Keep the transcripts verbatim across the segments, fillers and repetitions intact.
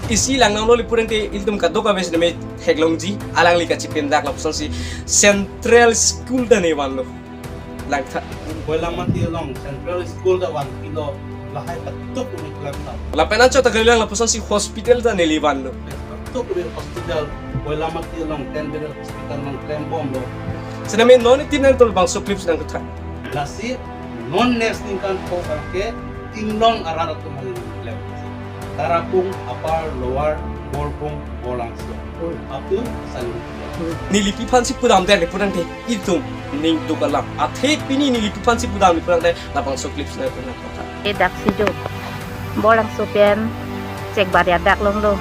Isi lang nanglo le purangte ilitum kadokave sitame theklongji, alangli kachipindak lapusonsi Central School ta ne vanlo. Langtha. Koilamati along Central School ta vanpilo, lahai katuk kumi klem ta. Lapen anchot ta kalilang lapusonsi hospital ta neli vanlo. Katuk kumi hospital, Koilamati along ten bedded hospital nangklembomlo. Sitame non itin nangtum labangso clips nangkethan. Lasi non next ningkan pho abangke Inglong arat atum nangklem. Tarapung, Upper, Lower, Borpung, Borlangso. Up to Saling. Nelipiphansi pudamdet le purangte itum ning duk alam. Athe pini nelipiphansi pudam le purangte labangso clips nangtum nangkethan. E daksi jo. Borlangso pen chek baria dak longlo.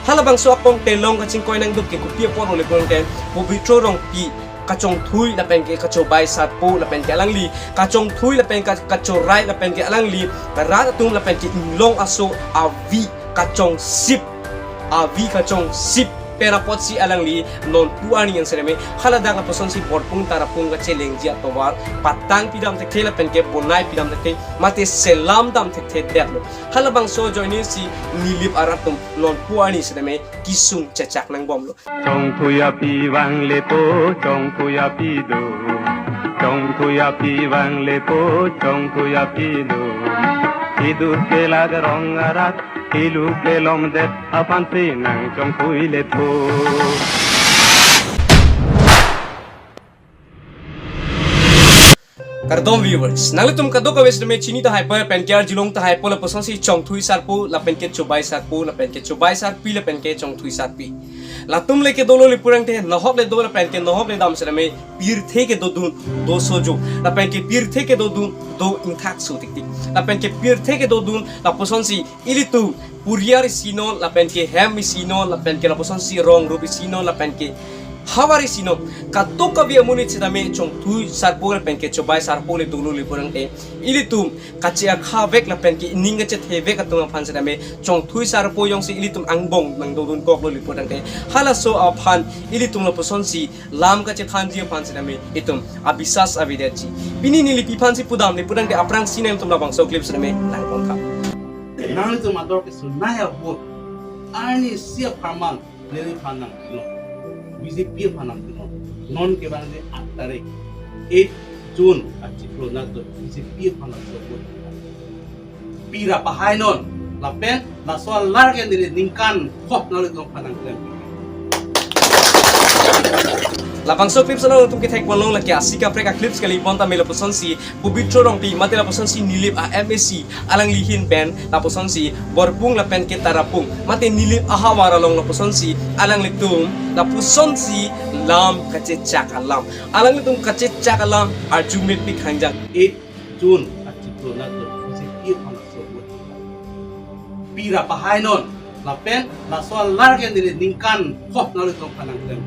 Halabangso akong telong kachingkoi nangduk ke kopi apotlo le purangte Pobitro Rongpi kachongthui lapen ke kachobai sarpo lapen ke alangli kachongthui lapen ke kachorai lapen ke alangli rat atum lapen ke Inglong aso avi kachongsip, avi kachongsip pen apotsi alangli nonpu arni an sitame haladak lapusonsi Borpung Tarapung kachelengji atovar patang pidam thekthe lapen ke bonai pidam thekthe mate selam dam thekthe detlo. Halabangso ajoinesi Nilip arat atum nonpu arni sitame kesung chechak nangbomlo. Chongthui api vanglepo, chongthui api do. Chongthui api vanglepo, chongthui api do. Sidur kelag rong arat, ilu kelomdet aphansi nangchongthui lepo. Kardom viewers, nanglitum kadokave sitame chini tahaipo lapen ke arjulong tahaipo lapusonsi chongthui sarpo lapen ke chobai sarpo lapen ke chobai sarpi lapen ke chongthui sarpi. Latum le kedolo le purangte nahok le do lapen ke nahok le dam sitame pirthe kedodun do sojo lapen ke pirthe kedodun do ingthak so tiktik lapen ke pirthe kedodun lapusonsi ilitum puriar isi non lapen ke hem isi non lapen ke lapusonsi rong rup isi non lapen ke havar isi non kadokave amonit sitame chongthui sarpo lapen ke chobai sarpo le dolo le purangte ilitum kache-akhavek lapen ke ining kachethevek atum aphan sitame chongthui sarpo jongsi ilitum angbong nangdodun koklo le purangte halaso aphan ilitum lapusonsi lam kachethanji aphan sitame itum abisas avedetji. Pini nelipiphansi pudam le purangte aphrangsi nangtum labangso clip sitame nangpon tha. Nanglitum ador kesunai ahut arnisi apharman neliphan nangpinon, B J P aphan nangpinon. Non kevangji aat tarik, eight June achiklo nat B J P aphan nangpinon. Pira pahai non lapen laso alar ke neli ningkan pho nanglitum aphan nangklem. Labangso clips along nangtum kethek ponlong lake asi kaprek a-clips kali pon tame lapusonsi Pobitro Rongpi mate lapusonsi Nilip a-M A C alangli ahin pen lapusonsi Borpung lapen ke Tarapung mate Nilip ahavar along lapusonsi alanglitum lapusonsi lam kachechak alam, alanglitum kachechak alam arjumepik hangjang. Eight June achiklo nat B J P aphan laso ahut pira pahai non lapen laso alar ke neli ningkan pho nanglitum aphan nangklem.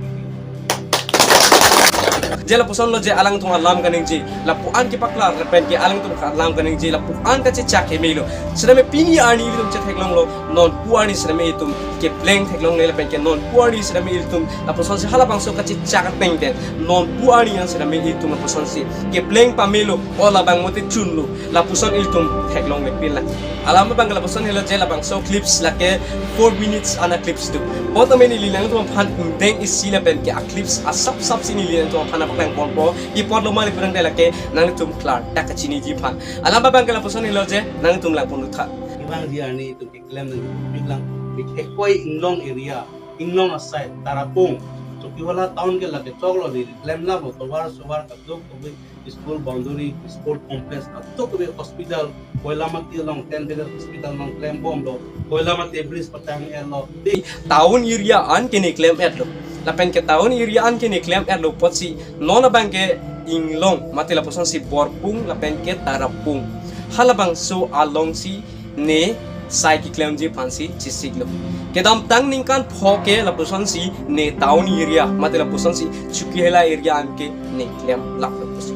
Je lapusonlo je alangtum alam kaningje, lapu-an kepaklar lapen ke alangtum alam kaningje, lapu-an kachechak kemelo. Sitame pini arni ilitum chetheklonglo, nonpu arni sitame itum kepleng theklongle lapen ke nonpu arni sitame ilitum lapusonsi halabangso kachechak ateng ten nonpu arni an sitame itum lapusonsi kepleng pamelo, o labang mote chunlo, lapuson ilitum theklongle pinlang. Alam abang ke lapuson helo je labangso clips lake four minutes ana clips do. Bot amen neli nangtum aphan ingdeng isi lapen ke a-clips asapsapsi neli nangtum aphan nangpaklang ponpo. Pi apotlo ma le purangte lake nangtum klardak kachiniji aphan. Alam abang ke lapuson helo je nangtum langpon tha. Kevangji arni itum keklem nangpiklang, pithekoi Inglong area, Inglong asai, Tarapung, Chokihola town ke lake choklo neli klemlabo, tovar sovar kadokave, school boundary, sport complex kadokave, hospital, Koilamati along ten bedded hospital nangklembomlo, Koilamati bridge patang-etlo. Town area an ke ne klem-etlo. Lapen ke town area an ke ne klem-etlo apotsi non abang ke Inglong mate lapusonsi Borpung lapen ke Tarapung halabangso alongsi ne sai keklemji aphansi chesiklo. Kedamtang ningkan pho ke lapusonsi ne town area mate lapusonsi Chokihola area an ke ne klemlaplo pusi.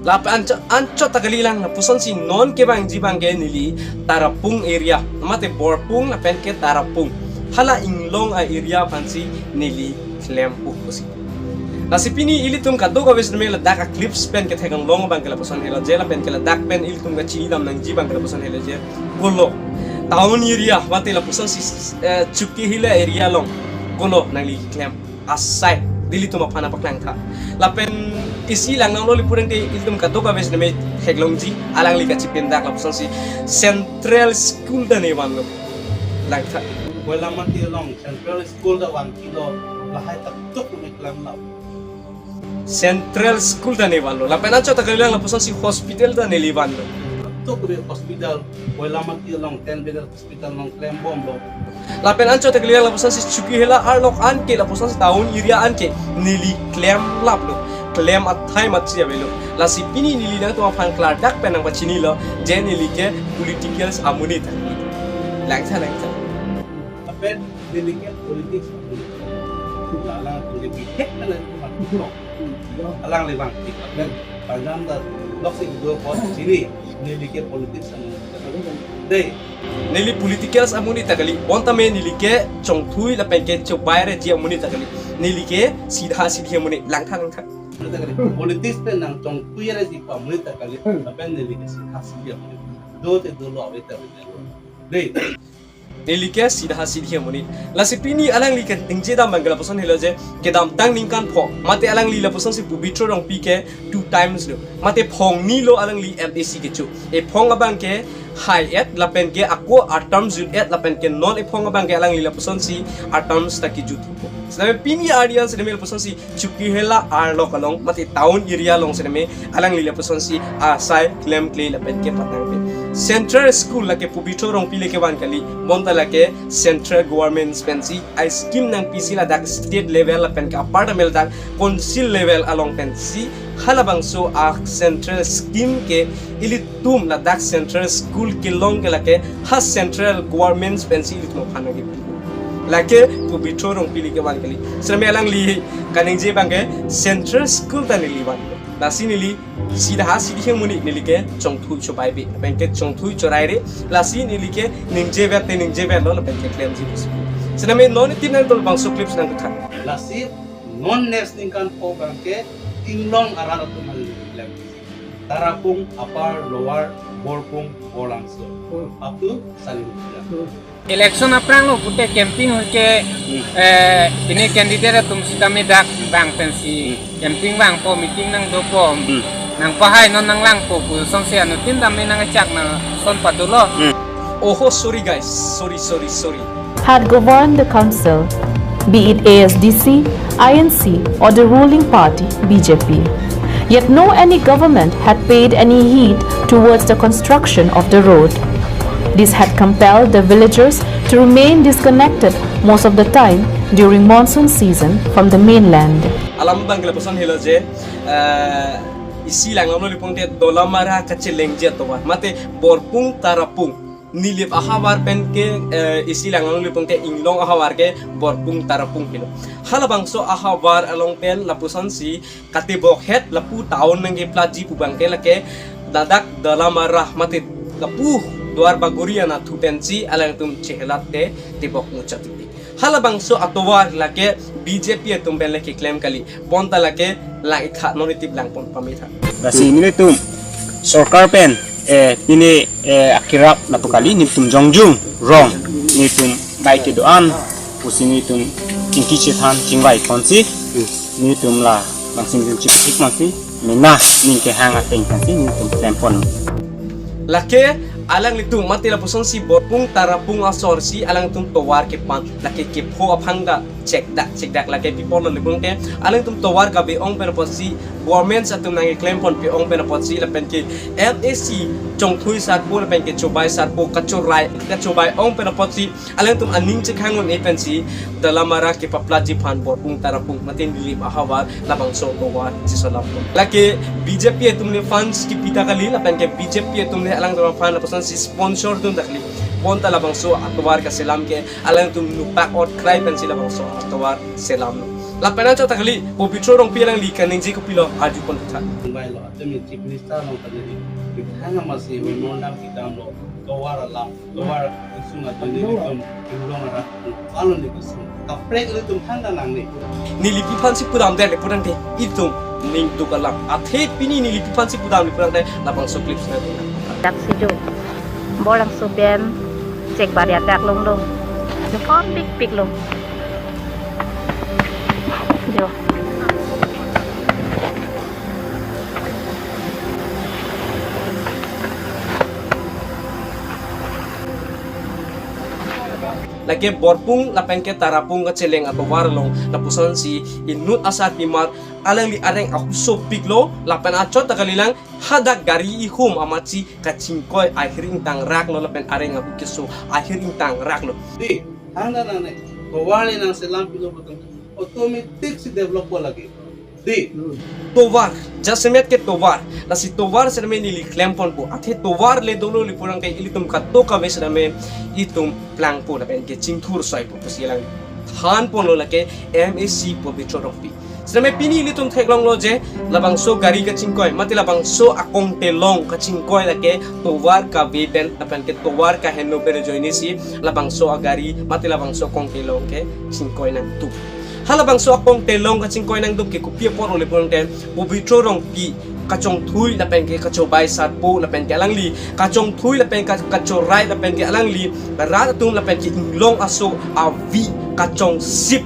Lapen anchot, anchot ta kalilang lapusonsi non kevangji abang ke neli Tarapung area mate Borpung lapen ke Tarapung hala Inglong a-area aphansi neli klempo pusi. Lasi pini ilitum kadokave sitame ladak a-clips pen ketheklong abang ke lapuson helo je lapen ke ladak pen ilitum kachinidam nangji abang ke lapuson helo je. Golok. Town area, mate lapuson si, eh, Chokihola area along, kono nangli klem asai, nelitum aphan nangpaklangtha. Lapen isi lang nanglo li purang te ilitum kadokave sitame theklongji, alangli kachipen dak lapuson si Central School ta ne vanlo. Langtha. Koilamati along Central School ta van kilo, lahai ta tuk me klemlo. Central School ta ne vanlo. Lapen anchot ta kalilang lapuson si hospital ta neli vanlo. Tuk me hospital, Koilamati along ten bedded hospital nangklembomlo. Lapen anchot ta kalilang lapuson si Chokihola arlok anke lapuson si town area anke neli klem laplo. Klem athai matsi avelo. Lasi pini neli nangtum aphan klardak pen nangpachinilo, je neli ke politicals amonit ta. Langtha, langtha. Lapen neli ke politics amonit. Lala politik hek na lang. Alangli bang tik lapen panjang ta loksi do ko chini, neli ke politics amonit. Dei. Neli politicals amonit ta kali, bonta me neli ke chongthui lapen ke chobai reji amonit ta kali. Neli ke sidha sidhi amonit, langtha langtha. Politics pen nangchongthui reji pu amonit ta kali, lapen neli ke sidha sidhi amonit. Do te dolo, ave te ave. Dei. Neli ke sidha sidhi amonit. Lasi pini alangli kaningje dam abang ke lapuson helo je, kedamtang ningkan pho, mate alangli lapuson si Pobitro Rongpi ke two times lo. Mate phongnilo alangli M A C kecho. Ephong abang ke hai-et lapen ke ako aterm jut-et lapen ke non ephong abang ke alangli lapuson si aterm ta kejut. Sitame pini arni an sitame lapuson si Chokihola arlok along, mate town area along sitame alangli lapuson si asai klemkle lapen ke patangpe. Central School lake Pobitro Rongpi le kevan kali, bonta lake Central Government pensi a-scheme nangpisi, ladak state level lapen ke apart amel dak council level along pensi halabangso a-Central Scheme ke ilitum ladak Central School kelong ke lake ha Central Government pensi ilitum aphan nangkepi. Lake Pobitro Rongpi le kevan kali. Sitame alangli kaningje abang ke Central School ta neli van. Lasi neli sidha sidhi amonit, neli ke chongthui chobai be, lapen ke chongthui chorai re. Lasi neli ke ningjevet te ningjevetlo lapen ke klemji pusi. Sitame non itin nangtol bangso clips nangkethan. Lasi non next ningkan pho abang ke Inglong arat atum nangklem. Tarapung, Upper, Lower, Borpung, Borlangso. Up to Salimukhiya. Election aphrang lo pute campaign hoi ke, eh, pini candidate atum sitame dak bang pensi campaign vangpo, meeting nangdopo, nangpahai non nanglangpo pu songsi anuttin tame nangchak na son padolo. Oh, sorry guys, sorry, sorry, sorry. Had governed the council, be it A S D C, I N C, or the ruling party, B J P. Yet no any government had paid any heed towards the construction of the road. This had compelled the villagers to remain disconnected most of the time during monsoon season from the mainland. Alam abang ke lapuson helo je, eh, isi lang nanglo li purang te Dolamara kachelengji atovar, mate Borpung Tarapung. Nilip ahavar pen ke, eh, isi lang nanglo li purang te Inglong ahavar ke Borpung Tarapung helo. Halabangso ahavar along pen lapuson si katebok het lapu town nangkeplatji pu abang ke lake ladak Dolamara mate lapu Duar Bagori anatthu pensi alangtum chehelat te tebok muchot tingdi. Halabangso atovar lake B J P atum pen le keklem kali. Bonta lake lang-ik tha, non itip langpon pame tha. Lasi nelitum sorkar pen, eh, pini, eh, akirap lapu kali, nelitum jongjung rong, nelitum bai kedo-an pusi nelitum chingki chethan chingvai ponsi, nelitum la langsing jun chip ik masi, mena ning kehang ateng pensi nelitum klempon. Lake alanglitum mate lapuson si Borpung Tarapung asor si alangtum tovar kepan, lake kepho aphang ta chekdak chekdak lake pi apotlo li purang te alangtum tovar kabe-ong pen apotsi, government atum nangkeklem ponpe ong pen apotsi lapen ke M A C chongthui sarpo lapen ke chobai sarpo kachorai kachobai ong pen apotsi alangtum aning chekhang un-e pensi Dolamara kepaplatji aphan Borpung Tarapung mate Nilip ahavar labangso tovar chesolam. Lake B J P atum le funds kipi ta kali lapen ke B J P atum le alangtum aphan lapuson si sponsor dun ta kali. Bonta labangso atovar kaselam ke alangtum nupak ot krai pensi labangso atovar selamlo. Lapen anchot ta kali, Pobitro Rongpi alangli kaningje kopilo arjupon tha. Tumbai lo, atum Chief Minister along ta neli kethang masi memorandum kedamlo, tovar alam, tovar isung atum nelitum Inglong arat along neli kesung. Kaprek ilitum than ta nangne. Neli pi aphan si pudamdet le purang te, itum ning duk alam. Athe pini neli pi aphan si pudam le purang te, labangso clips nangdun. Dak si jo. Borlangso pen Chek bar ya tak long long. Uniform pik pik long. Jo. Lake Borpung lapen ke Tarapung kacheleng atovar along lapuson si inut asarpimar alangli areng ahuso piklo lapen achot ta kalilang hadak gari ihum amatsi kachingkoi ahir ingtang raklo lapen areng ahu keso ahir ingtang raklo. Di, hang na nang ne, tovar le nang selam pilo betul. Automatic si develop ko lagi. Di. Tovar, jasemet ke tovar. Lasi tovar sedame neli klemponpo. Athe tovar le dolo le purang ke ilitum kato kave sedame itum plangpo lapen ke chingthur soipo pusi alang thanponlo lake M A C Pobitro Rongpi. Sedame pini ilitum theklonglo je labangso gari kachingkoi, mate labangso akong telong kachingkoi lake tovar kave pen, lapen ke tovar kaheno pen ajoine si labangso agari, mate labangso akong telong ke chingkoi nangtup. Halabangso akong telong kachingkoi nangtup ke kopi apotlo le purang ke Pobitro Rongpi kachongthui lapen ke kachobai sarpo lapen ke alangli kachongthui lapen ka-, kachorai lapen ke alangli rat atum lapen ke inglong aso avi kachongsip,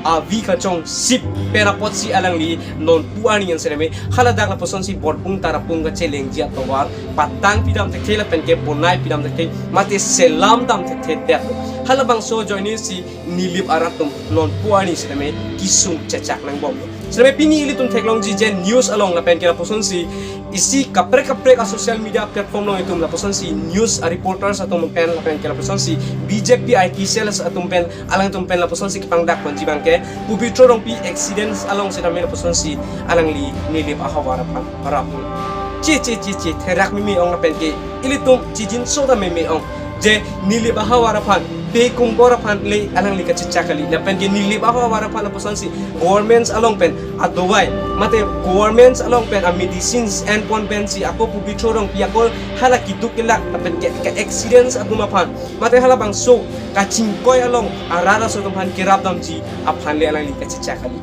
avi kachongsip pen apotsi alangli nonpu arni an sedame haladak lapuson si Borpung Tarapung kachelengji atovar patang pidam thekthe lapen ke bonai pidam thekthe mate selam dam thekthe det. Halabangso ajoine si Nilip arat atum nonpu arni sedame kisung chechak nangbomlo. Sedame pini ilitum theklongji je news along lapen ke lapuson si isi kaprek kaprek a social media platform along itum lapuson si news a reporters atum pen lapen ke lapuson si B J P I T cells atum pen alangtum pen lapuson si kepangdakponji abang ke Pobitro Rongpi accidents along sedame lapuson si alangli Nilip ahavar aphan rap. Che che che che therak meme ong lapen ke ilitum chijinso ta meme ong je Nilip ahavar aphan pe kumbor aphan le alangli kachechak kali. Lapen ke Nilip ahavar aphan lapuson si governments along pen adawai mate governments along pen a medicines enpon pensi ako Pobitro Rongpi ako hala keduk kelak lapen ke, ke accidents atum aphan mate halabangso kachingkoi along arat aso atum aphan kerap damji aphan le alangli kachechak kali.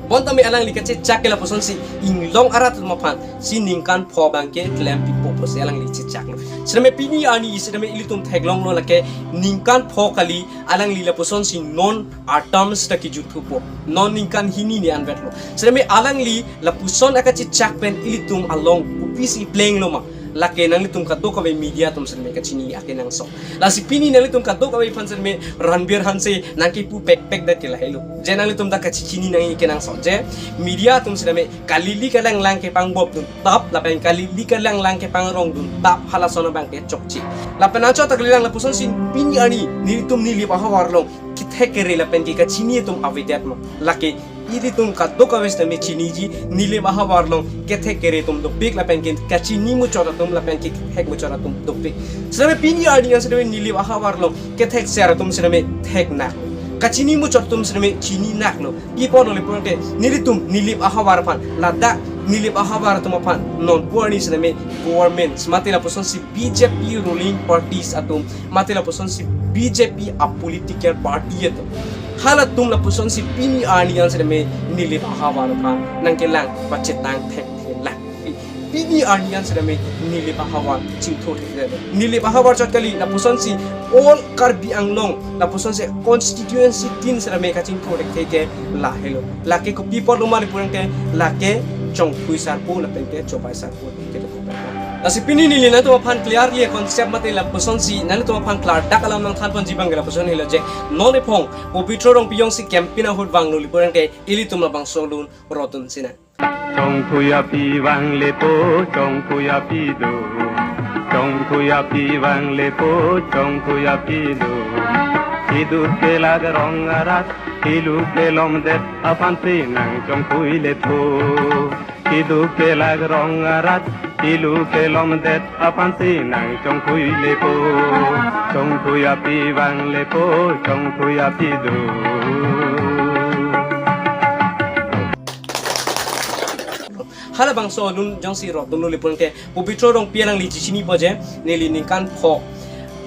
Bonta me alangli kachechak ke lapuson si inglong arat atum aphan si ningkan pho abang ke klempipo pusi alangli chechaklo. Sedame pini arni sedame ilitum theklonglo lake ningkan pho kali alangli lapuson si non atam seta kijuthupo. Non ningkan hini ni anvetlo. Sedame alangli lapuson akachechak pen ilitum along kopi si plenglo ma. Lake nanglitum kadokave media atum sedame kachini akenangsot. Lasi pini nanglitum kadokave aphan sedame Ranbir Hanse nangkepu pekpek det ke lahelo. Je nanglitum ta kachini nangji kenangsot je media atum sedame kalili kalanglang kepangbop duntap lapen kalili kalanglang kepangrong duntap halason abang ke chokche. Lapen anchot ta kalilang lapuson si pini arni nelitum Nilip ahavar along kethek kere lapen ke kachini atum avedet ma. Lake ilitum kadokave sedame chiniji Nilip ahavar along kethek kere atum dopik lapen ke kachini muchot atum lapen ke kethek muchot atum dopik. Sedame pini arni an sedame Nilip ahavar along kethek ser atum sedame thek nak. Kachini muchot atum sedame chini naklo. Pi apotlo le purang ke nelitum Nilip ahavar aphan ladak Nilip ahavar atum aphan nonpu arni sedame governments mate lapuson si B J P ruling parties atum mate lapuson si B J P a political party atum halatum lapuson si pini arni an sedame Nilip ahavar aphan nangkelang pachetang thek thek lang. Pini arni an sedame Nilip ahavar chingthur thek thek. Nilip ahavar chot kali lapuson si all Karbi Anglong lapuson si constituency tin sedame kachingthur thek thek ke lahelo. Lake kopi apotlo ma le purang ke lake chongthui sarpo lapen ke chobai sarpo. Lasi pini neli nangtum aphan clearly concept mate lapuson si nangtum aphan klardak alam nangthanponji abang ke lapuson helo je non ephong Pobitro Rongpi jongsi campaign ahut vanglo le purang ke ilitum labangso alun rotdun sinang. Chongthui api vang lepo, chongthui api do. Chongthui api vang lepo, chongthui api do. Keduk kelak rong arat, kelu kelomdet aphan si nang chongthui lepo. Keduk kelak rong arat, kelu kelomdet aphan si nang chongthui lepo. Chongthui api vang lepo, chongthui api do. Halabangso alun jongsi rotdunlo le purang ke Pobitro Rongpi alangli chinipo je neli ningkan pho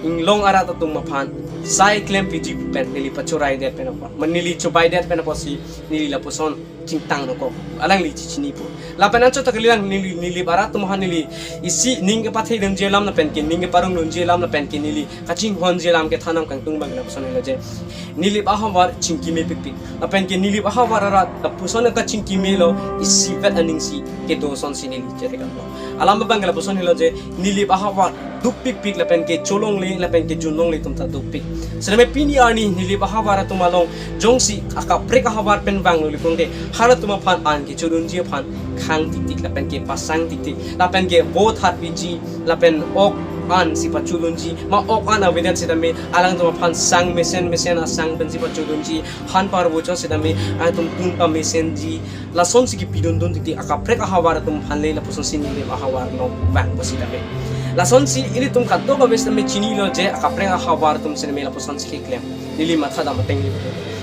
inglong arat atum aphan sai klempiji pen neli pachoraidet pen apot, mane neli chobaidet pen apotsi neli lapuson chingtang nangkok. Alangli chechinipo. Lapen anchot ta kalilang neli, Nilip arat atum aphan neli isi ning kepathe dunji alam lapen ke ning keparong dunji alam lapen ke neli kachinghonji alam kethanam kangtung abang lapuson helo je, Nilip ahavar chingkimepikpik. Lapen ke Nilip ahavar arat lapuson kachingkimelo, isivet aning si kedo asonsi neli cherekam lo. Alam abang lapuson helo je, Nilip ahavar dukpikpik lapen ke cholongle lapen ke junlongle atum ta dukpik. Setame pini arni Nilip ahavar atum along jongsi akaprek ahavar pen vanglo lipungte, halatum aphan an kechodunji aphan khang tiktik lapen ke pasang tiktik lapen ke vote hat piji lapen ok an si pachudunji, ma ok an avedet setame alangtum aphan sang mesen mesen asang pensi pachudunji, han parvocho setame alangtum tun pamesenji, lasonsi kepidundun tiktik akaprek ahavar atum aphan le lapusonsi Nilip ahavar along vangpo setame. Lasonsi ilitum kadokave setame chinilo je akaprek ahavar atum setame lapusonsi keklem. Neli mathadam ateng li.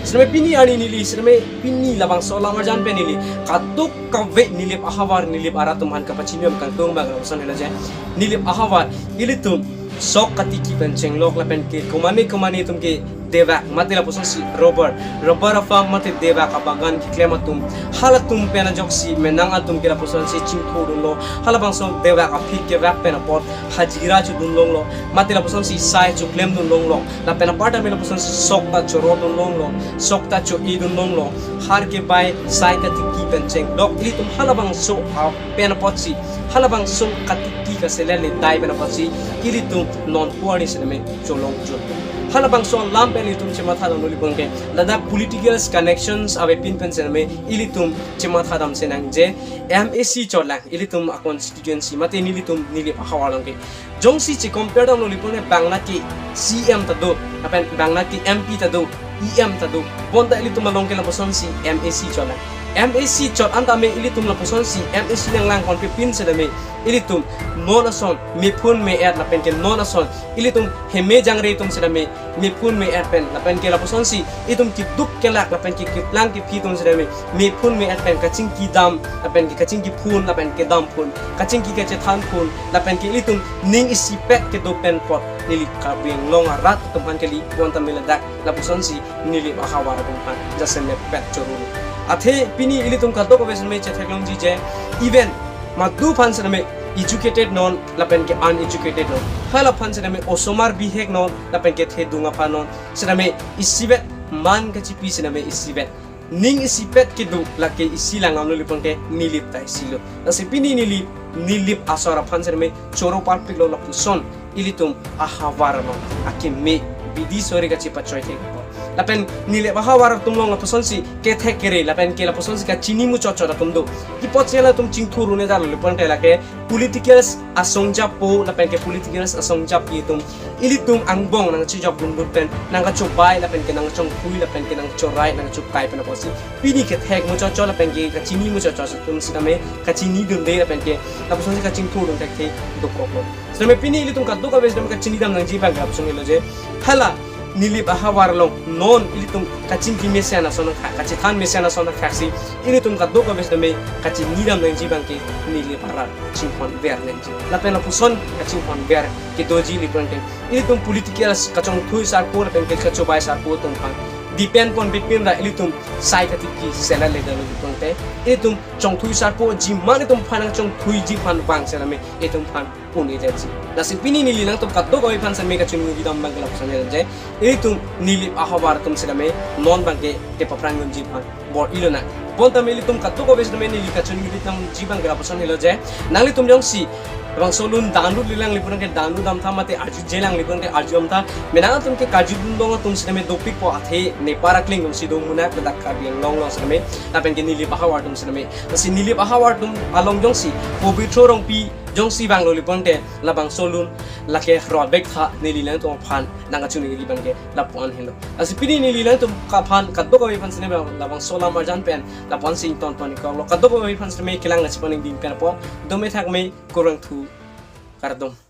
Setame pini arni neli setame pini labangso alam arjan pen neli kadokave Nilip ahavar, Nilip arat atum aphan kapachini kangtung abang lapuson helo je, Nilip ahavar ilitum sok katiki pen chenglok lapen ke komane komane atum ke devak mate lapusonsi rubber, rubber farm mate devak abagan keklem atum, halatum pen ajoksi menang atum ke lapusonsi chingthurdunlo, halabangso devak aphik kevak pen apot hajira chodunlonglo, mate lapusonsi sai choklemdunlonglo, lapen aparta me lapusonsi sok ta chorodunlonglo, sok ta cho-idunlonglo, har kebai sai katiki pen chenglok, ilitum halabangso a pen apotsi, halabangso katiki kaselet ledai pen apotsi ilitum non puar ni setame cholong chot. Halabangso alam pen ilitum chemathadamlo lipungte, ladak political connections avepin pen setame ilitum chemathadam senang je M A C chotlang ilitum a constituency mate nelitum Nilip ahavar along ke. Jongsi che-compare damlo lipungte bangla ke C M ta do, lapen bangla ke M P ta do, E M ta do. Bonta ilitum along ke lapusonsi M A C chotlang. M A C chot an tame ilitum lapusonsi M A C nanglang konpe pin setame ilitum non ason mephun me-et lapen ke non ason ilitum heme jangre atum setame mephun me-et pen lapen ke lapusonsi itum keduk kelak lapen ke keplang kephi atum setame mephun me-et pen kachingki dam lapen ke kachingki phun lapen ke dam phun, kachingki kachethan phun lapen ke ilitum ning isipet kedo pen apot neli Karbi Anglong arat atum aphan kali, bonta me ladak lapusonsi Nilip ahavar atum aphan jasemet pet chorolo. Athe pini ilitum kadokave setame chetheklongji je, even madu aphan setame educated non lapen ke uneducated non, halaphan setame osomar bihek non lapen ke thedung aphan non, setame isivet man kachipi setame isivet ning isipet kedo lake isi lang damlo lipungte Nilip ta isilo. Lasi pini Nilip, Nilip asor aphan setame choro parpiklo lapuson ilitum ahavar along akeme bidi sori kachepachoi thek apot. Lapen Nilip ahavar atum along lapusonsi kethek kere lapen ke lapusonsi kachini muchot chot atum do. Kipotsi halatum chingthur un-edetlo lipungte lake politicals asong japo lapen ke politicals asong japi atum ilitum angbong nangchejok dundun pen nangkachobai lapen ke nangchongthui lapen ke nangchorai nangchokai pen apotsi pini kethek muchot chot lapen ke kachini muchot chot atum setame kachinidunde lapen ke lapusonsi kachingthurdun thekthe dokoklo. Setame pini ilitum kadokave setame kachinidam nangji abang lapuson helo je, hala Nilip ahavar along non ilitum kachingki mesen ason khak, kachethan mesen ason khaksi ilitum kadokave setame kachinidam nangji abang ke Nilip arat chinghonver nangji. Lapen lapuson kachinghonver kedoji lipungte ilitum politicals kachongthui sarpo lapen ke kachobai sarpo atum aphan depend ponpipin ra ilitum sai katiki selet ledetlo lipungte ilitum chongthui sarpo ji man itum aphan nangchongthuiji aphan vang setame itum aphan un-edetji. Lasi pini neli nangtum kadokave aphan setame kachinidam abang lapuson helo je, ilitum Nilip ahavar atum setame non abang ke tepaphrang dunji aphan bor-ilo nang. Bonta me ilitum kadokave setame neli kachinidamji abang lapuson helo je, nanglitum jongsi bangso alun dangdut lelang lipungte dangdut damtha mate arjujelang lipungte arju damtha, menang atum ke karjudun dong atum setame dopikpo, athe nepar akling atumsi do munak ladak Karbi Anglong along setame lapen ke Nilip ahavar atum setame. Lasi Nilip ahavar atum along jongsi Pobitro Rongpi jongsi vanglo lipungte labangso alun lake rot bek tha, neli nangtum aphan nangkachiningri abang ke lapu-an henlo. Lasi pini neli nangtum aphan kadokave aphan setame labangso alam arjan pen lapu-ansi ingtonpon-iklo, kadokave aphan setame kelang kachepaningding pen apot dome thakme, kurvangthu, kardom.